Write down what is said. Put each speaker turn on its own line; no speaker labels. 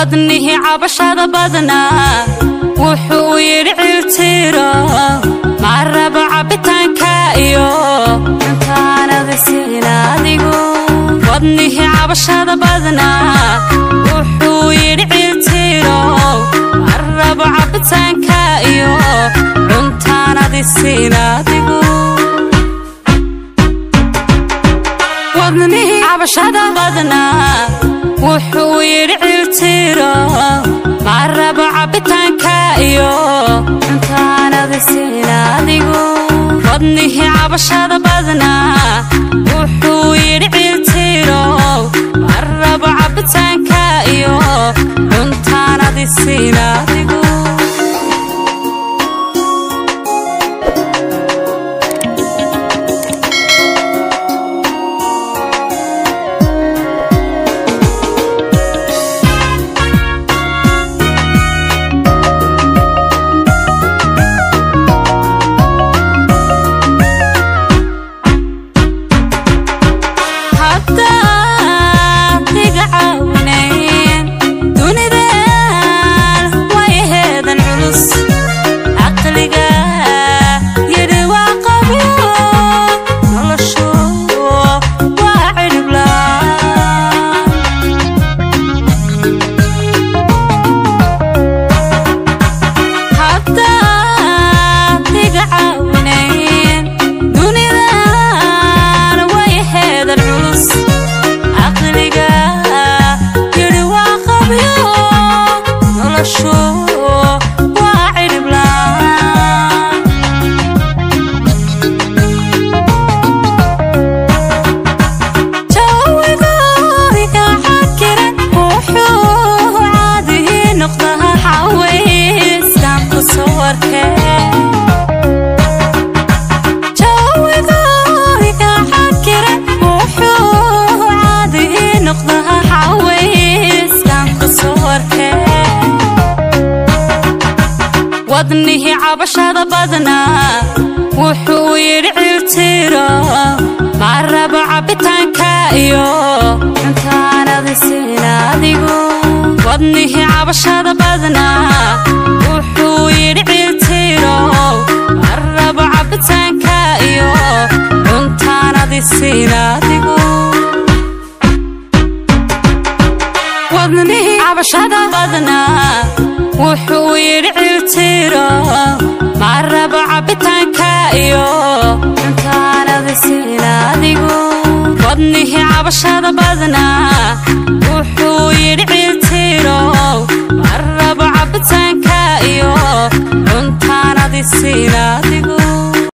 Wadnihii cabashada badnaa wuxuu yidhi ciiltiro, ma rabo cabitaanka iyo cuntaanada siin adigu. Wadnihii cabashada badnaa wuxuu yidhi ciiltiro, ma rabo cabitaanka iyo cuntaanadi siin adigu. Wadnihii cabashada badnaa wuxuu yidhi ciiltiro, ma rabo cabitaanka iyo cuntaanadi siin adigu. Wadnihii cabashada badnaa wuxuu yidhi ciiltiro, ma rabo cabitaanka iyo cuntaanadi siin adigu. Haddaad iga caawinayn dunidan wayaheedan culus, caqliga yidhi waa qabyo, noloshu waa cidhiblaan. Haddaad iga caawinayn dunidan wayaheedan culus, caqliga yidhi waa qabyo, noloshu waa cidhiblaan. Jawigooyga xakiran wuxuu caadi noqdaa xawayskan ku soo arkee. Jawigooyga xakiran wuxuu caadi noqdaa xawayskan ku soo arkee. Wadnihii cabashada badnaa wuxuu yidhi ciiltiro, ma rabo cabitaanka iyo cuntaanadi siin adigu. Wadnihii cabashada badnaa wuxuu yidhi ciiltiro, ma rabo cabitaanka iyo cuntaanadi siin adigu. Wadnihii cabashada badnaa wuxuu yidhi ciiltiro, ma rabo cabitaanka iyo cuntaanadi siin adigu. Wadnihii cabashada badnaa